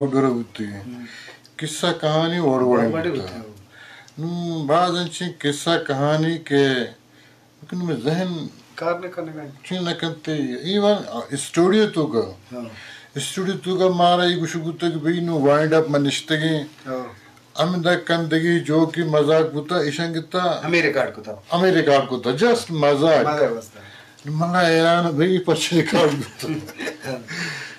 وغیرہ بوتگیں۔ ہم۔ قصہ کہانی وڑ وڑیں وڑ وڑیں بوتگ۔ بوتگ۔ نوں باز انچیں قصہ کہانی کہ لیکن میں ذہن کار نہ کنگ ءَ۔ چی نہ کنتے۔ ایون اسٹوڈیو توکا۔ ہاں۔ اسٹوڈیو توکا مارا یہ گوشگ بوتگ کہ بھئی نوں وائنڈ اپ من نشتگیں۔ ہاں۔ ہمدا کندگی جوکی مزاق بوتا، ایشاں گتا۔ ہمیں ریکارڈ کتا۔ ہمیں ریکارڈ کتا، جسٹ مزاق۔ مزاق واسطہ۔ من حیران بھئی پرچہ ریکارڈ کتا۔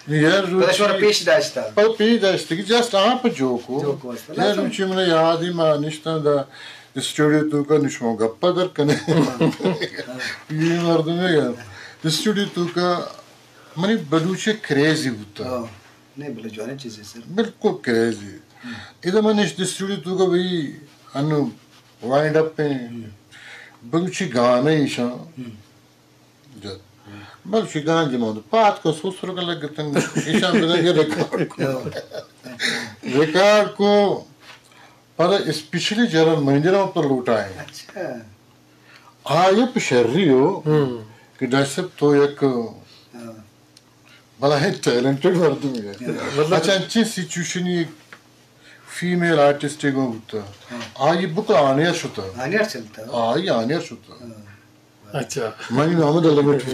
یار پدا روچی شمارا پیش داشتا۔ پدا پیش داشتا کہ جسٹ آپ جوکو۔ جوک واسطہ۔ یار روچی من یاد ہی ما نشتاں دا اسٹوڈیو توکا نشما گپا در کنے۔ یہ مردم ہے یار۔ اسٹوڈیو توکا منی بلوچی کریزی بوتا۔ ہاں۔ نہیں، بلے جوانیں چیزے سر۔ بالکل کریزی۔ ہم۔ ادا من نشت اسٹوڈیو توکا بھئی انو وائنڈ اپ ہیں۔ ہم۔ بلوچی گانے ایشاں۔ ہم۔ جت۔ بلوچی گانے جمع ہوتا۔ پات کو سوسر کا لگ گتن۔ ایشاں بدن کے ریکارڈ کو۔ ہاں۔ ریکارڈ کو پدا اسپیشلی جنرل مینیجر پر لوٹائیں۔ اچھا۔ آ یہ پہ شری ہو ہم۔ کہ ڈاکٹر صاحب تو یک ہاں۔ بلاہیں ٹیلنٹڈ مردم ہے۔ مطلب اچھا، انچیں سچویشن یہ فیمیل آرٹسٹ گوں بوتا۔ ہاں۔ آ یہ بک آنیئر شتا۔ آنیئر چلتا۔ آ یہ آنیئر شتا۔ ہاں۔ اچھا۔ منی نام دا لگٹ۔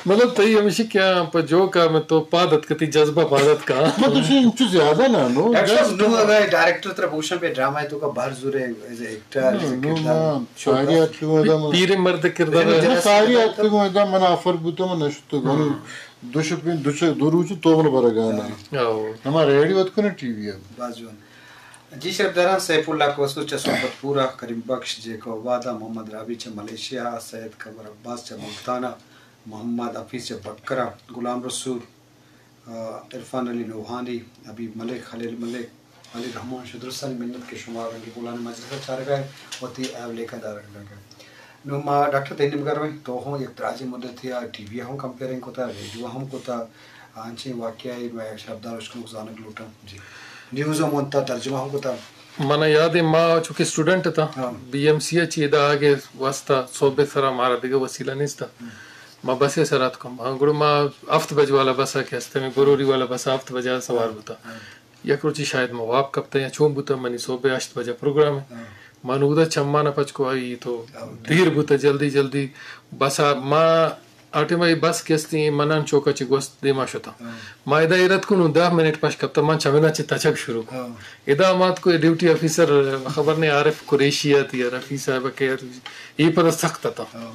مطلب تئی ہمیشی کیا پہ جوکا میں تو پادت کتی جذبہ پادت کا۔ مطلب چیز انچو زیادہ نہ نو۔ ڈاکٹر صاحب، نو اگر ڈائریکٹر ترا بوشن پہ ڈرامہ ہے تو کا بہر زورے ایز اے ایکٹر، ایز اے نو، کردار۔ نو، شاعری آتکگوں ادا من۔ پیریں مرد کردار۔ پیریں مرد شاعری آتکگوں ادا من آفر بوتا من نشتو گوں۔ ہم۔ دو شپیں، دو چ-، دو روچ تو من برگانا۔ ہاں۔ ہما ریڈیو اتکنے ٹی وی اب۔ باز جوان۔ جی شرپداراں، سیف اللہ کوسو چہ صحبت پورا، کریم بخش جے کوبادا، محمد رابی چہ ملیشیا، سید قمر عباس چہ ملتانا، محمد حفیظ چہ بکرا، غلام رسول، آ، عرفان علی لوہانی، حبیب ملک، خلیل ملک، علی رحمان شدرستانی منت کہ شما رنگی بولان مجلس چارگا ہے، وتی ایب لیکن دارگ لگا۔ نو ما ڈاکٹر تئی نیمگا رویں، تو ہوں یک دراجیں مدتے ءَ ٹی وی ءَ ہم کمپیئرنگ کتا، ریڈیو ءَ ہم کتا، انچیں واقعہ ءَ مئے شرپدار اشکنوک زانگ لوٹاں۔ جی۔ نیوز ہم ونتا، ترجمہ ہم کتا۔ من یاد ہے ما چونکہ اسٹوڈنٹ تھا، ہاں۔ بی ایم سی ءَ چی ادا آگے واسطہ صوبے سرا مارا دیگہ وسیلہ نیستا۔ ہم۔ ما بس ءِ سرا اتکم۔ ہاں، گڑا ما ہفت بج والا بس ءَ کہ ہستے میں گروری والا بس ءَ ہفت بجا سوار ہاں۔ بوتا۔ ہاں۔ یک روچی شاید ما واب کپتہ یا چون بوتہ، منی صبح ہشت بجہ پروگرام ہے۔ ہاں۔ من اودا چمانا پچ کو آئی تو ہاں۔ دیر بوتہ، جلدی جلدی بس آ-، ما آ ٹائم ءَ بس کہ استی منان چوکا چہ گوست دیما شتہ۔ ہاں۔ ما ادا ایرت کنوں دہ منٹ پش کپتہ، من چمینا چہ تچگ شروع کو۔ ہاں۔ ادا مات کو ڈیوٹی آفیسر خبر نہیں عارف قریشی ات یا رفیع صاحب کہ ات، یہ پدا سخت اتاں۔ ہاں۔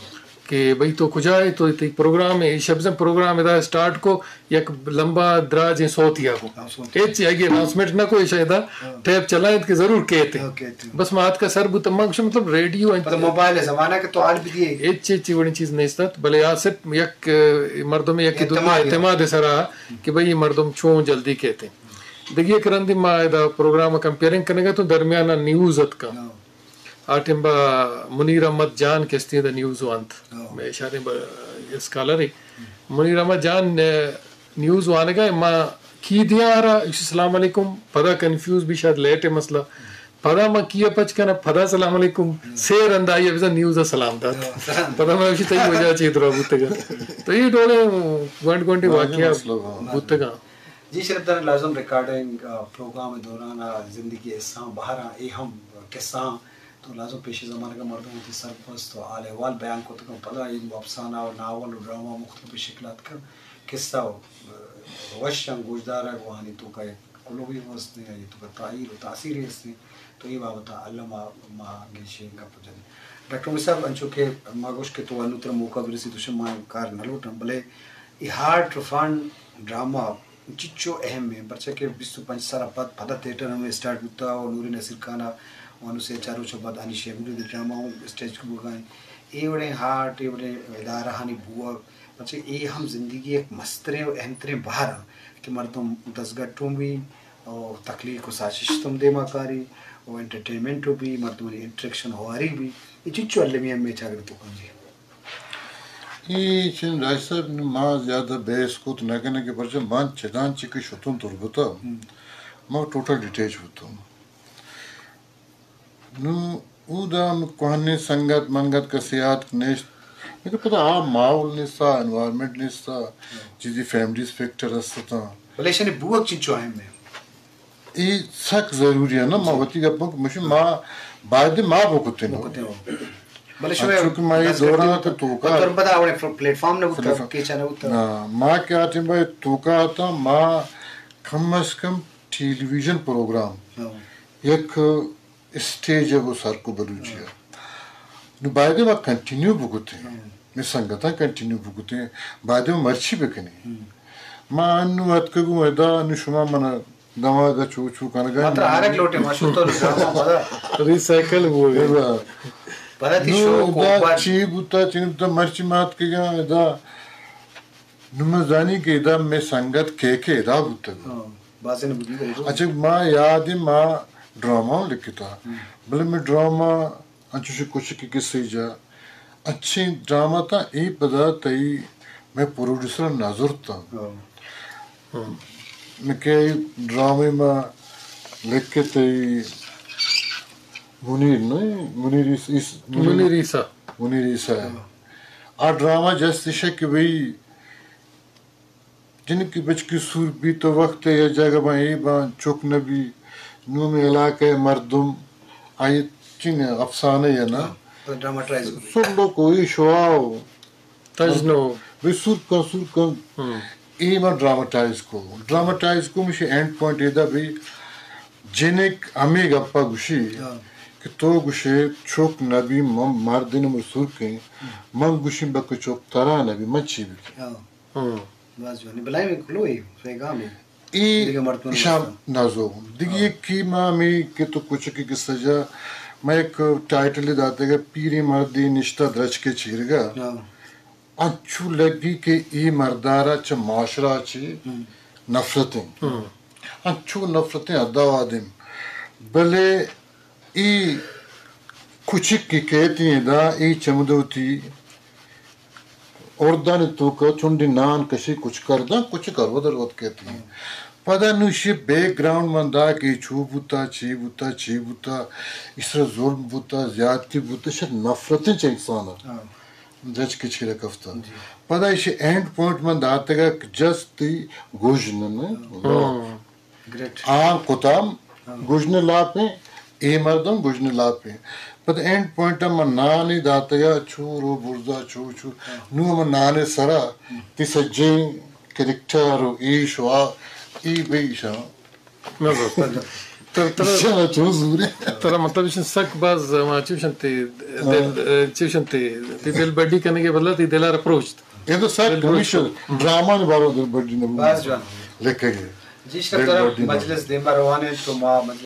کہ بھئی تو کجا ہے، تو تئی پروگرام ہے، شبزن پروگرام ادا اسٹارٹ کو، یک لمبا دراجیں سوتی آ گو۔ ہاں، سوتی۔ ہچ اگے اناؤنسمنٹ نہ کو، ایشا ادا ہاں۔ ٹیپ چلائیں کہ ضرور کہتے۔ ہاں، کہتے۔ بس ما آتکا سر بوتا، ما گوشم مطلب ریڈیو انت۔ پتہ موبائل ہے زمانہ کہ تو حال بھی دیے۔ ہچ، ہچ وڑیں چیز نہیں است، بلے آ صرف یک، اے، مردم یک دو اعتماد ہے۔ اعتماد سرا کہ بھئی یہ مردم چون جلدی کہتے۔ دگہ یک رندی ما ادا پروگرام کمپیئرنگ کنگا تو درمیان نیوز اتکا۔ ہاں۔ آ ٹائم با منیر احمد جان کہ استی دا نیوز وانت۔ ہاں۔ میں اشارے با اسکالر ہے۔ منیر احمد جان، اے، نیوز وانگا ہے، ما کی دیا آرا، اسی السلام علیکم، پدا کنفیوز بھی شاید لیٹ ہے مسئلہ۔ پدا ما کیا پچ کنا، پدا سلام علیکم، ہم۔ سے رندا آئی بزن نیوز سلام دات۔ ہاں، سلام۔ پدا ما اسی تئی وجہ چی درا بوتگا۔ تو یہ ڈولے گونڈ گونڈی واقعہ مسئلہ ہاں۔ بوتگا۔ جی شرپدار، لازم ریکارڈنگ، آ، پروگرام دوران، آ، زندگی حصہ بہر آں، اے ہم قصہ آں۔ تو لازم پیش زمانگ مردم وتی سرپست و حال احوال بیان کتگ، پدا اے افسانہ و ناول و ڈرامہ مختلف شکلات کن قصہ و، آ، وش آں گوشدارگ و آنی توکا یک کلوہی ہستیں، آئی توکا تاہیر و تاثیرے ہستیں۔ تو اے بابت الم ما، ما گیشیں گپ جنیں۔ ڈاکٹر عمر صاحب، انچو کہ ما گوش کہ تو انو ترا موقع برسی تو شما کار نہ لوٹاں، بلے اے ہارٹ فنڈ ڈرامہ چچو اہم ہے، پرچہ کہ بیست و پنچ سال پد پدا تھیٹر ہمیں اسٹارٹ بوتا و نوری نصیر خان ءَ و انو سے چار روچ بعد آنی شیمڈو دی ڈرامہ ہوں اسٹیج کو بگائیں۔ اے وڑیں ہارٹ، اے وڑیں ادارہ ہانی بوگ، پرچہ اے ہم زندگی ایک مستریں و اہم تریں بہر ہیں کہ مردم دزگٹوں بھی و تخلیق و سازش تم دیما کاری و انٹرٹینمنٹ بھی، مردمانی انٹریکشن ہواری بھی، اے چچو المی ہمیں چاگر تو کنجی۔ اے چن راج صاحب، نوں ما زیادہ بحث کت نہ کنیں کہ پرچہ من چدان چہ کہ شتوں تربت ءَ، ہم۔ ما ٹوٹل ڈیٹیچ بوتوں۔ نوں اودا ہم کوہنیں سنگت منگت کسے آتک نشت، لیکن پدا آ ماحول نیستا، انوائرمنٹ نیستا، ہم۔ چیزی فیملیز فیکٹر ہستاں۔ بلے ایشانی بوگ چنچو اہم ہے۔ اے سک ضروری ہے نا، ما وتی گپ ءَ مشی ما باید ما بکتیں۔ بکتیں۔ بلے شما چونکہ ما اے دوران تو توکا پتر پدا اوڑے پلیٹ فارم نہ بوتا، پلیٹ فارم۔ کیچا نہ بوتا۔ نا، ما کیا ٹیم با توکا آتا، ما کم از کم ٹیلی ویژن پروگرام ہاں۔ یک اسٹیج ہے وہ سر کو بلوچی ہے۔ نو باید ما کنٹینیو بکتیں۔ ہاں۔ میں سنگتاں کنٹینیو بکتیں۔ باید ما مرچی بکنیں۔ ہم۔ ما انو اتکگوں ادا، انو شما منا دماغ ءَ چو چو کنگا۔ ما ترا آرگ لوٹیں، ما شتو ڈرامہ پدا۔ ری سائیکل بوگے۔ پدا۔ پدا تی نو شوق ادا اوپر۔ چی بوتا، چی بوتا، مرچی ما اتکگاں ادا۔ نو من زانی کہ ادا میں سنگت کے کے ادا بوتگ۔ ہاں، بازیں بودی بلے۔ اچھا، ما یاد ہے ما ڈرامہ ہم لکھتا۔ ہم۔ بلے میں ڈرامہ انچوش کچکے کسے جا اچھیں ڈرامہ تا، اے پدا تئی میں پروڈیوسر نظر تا۔ ہاں۔ ہم۔ میں کہ ڈرامے ما لکھ کے تئی منیر نہیں، منیر اس، اس، منیر عیسیٰ۔ منیر عیسیٰ ہے۔ ہاں۔ آ ڈرامہ جست اشے کہ بھئی جنکی بچکی سور بی تو وقت یا جگہ با اے با چک نہ بی، نو میں علاقہ مردم آئی چین افسانہ یا نا۔ ہاں، ڈراماٹائز کو۔ سر لو کوئی شواو۔ تجنو۔ بھئی سور کن، سور کن۔ ہم۔ اے ما ڈراماٹائز کو۔ ڈراماٹائز کو مشی اینڈ پوائنٹ ادا بھئی جنک ہمیں گپا گوشی ہاں۔ کہ تو گوشے چک نہ بی من مردین مر سور کن، ہم۔ من گوشی بک چک ترا نہ بی من چی بی۔ ہاں۔ ہم۔ باز جوانی۔ بلائیں کلوئی پیغام ہے۔ اے دگہ مردم ایشاں نزو۔ دگہ ہاں۔ یکی ما ہمیں کہ تو کچکے قصہ جا، ما یک ٹائٹل داتگا پیریں مردے نشتہ درچکے چیرگا۔ ہاں۔ انچو لگی کہ اے مردارا چہ معاشرہ چی ہم۔ نفرتیں۔ ہم۔ انچو نفرتیں حدا وادیں۔ بلے اے کچک کہ کیت ایں ادا، اے چمدوتی اردانی توکا چنڈی نان کشی کچکر داں، کچکر ودر وت کیت ایں۔ پدا نوشی بیک گراؤنڈ من دا کہ چو بوتا، چی بوتا، چی بوتا، اس طرح ظلم بوتا، زیادتی بوتا، شر نفرتیں چہ انسان۔ ہاں۔ درچکے چیرا کفتا۔ جی۔ پدا ایشی اینڈ پوائنٹ من داتگا کہ جستی گژن نہ۔ ہاں۔ گریٹ۔ آ کتام ہاں۔ گژن لاپیں، اے مردم گژن لاپیں۔ پدا اینڈ پوائنٹ من نانی داتگا چور و برزا چو چو۔ ہاں۔ نو من نانے سرا ہم۔ تی سجیں کریکٹر و ایش و آ، ای بے ایشاں۔ نہ زرت۔ تر-، تر-، ایشاں چون زورے۔ ترا مطلب ایشن سک باز، ما چوشن تی دل، ہاں۔ چوشن تی، تی دل بڈی کنگے بدلا تی دلار اپروچ۔ اے تو سک دل بڈی۔ ہمیشہ ڈرامہ نے بارو دل بڈی نے باز جوان۔ لکھے گئے۔ جی شکر دل ترا بڈی نے۔ مجلس دیما روانے تو ما مجلس